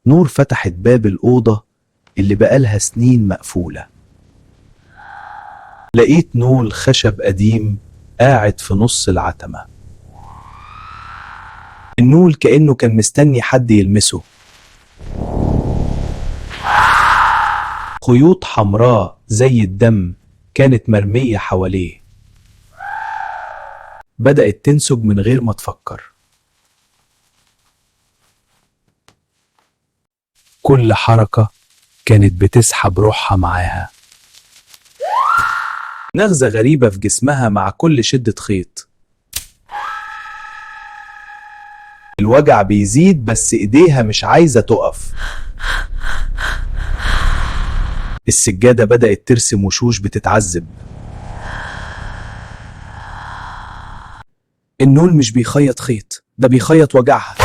نور فتحت باب الأوضة اللي بقالها سنين مقفولة. لقيت نول خشب قديم قاعد في نص العتمة. النول كأنه كان مستني حد يلمسه. خيوط حمراء زي الدم كانت مرمية حواليه. بدأت تنسج من غير ما تفكر. كل حركة كانت بتسحب روحها معاها. نغزة غريبة في جسمها مع كل شدة خيط. الوجع بيزيد بس ايديها مش عايزة تقف. السجادة بدأت ترسم وشوش بتتعذب. النول مش بيخيط خيط، ده بيخيط وجعها.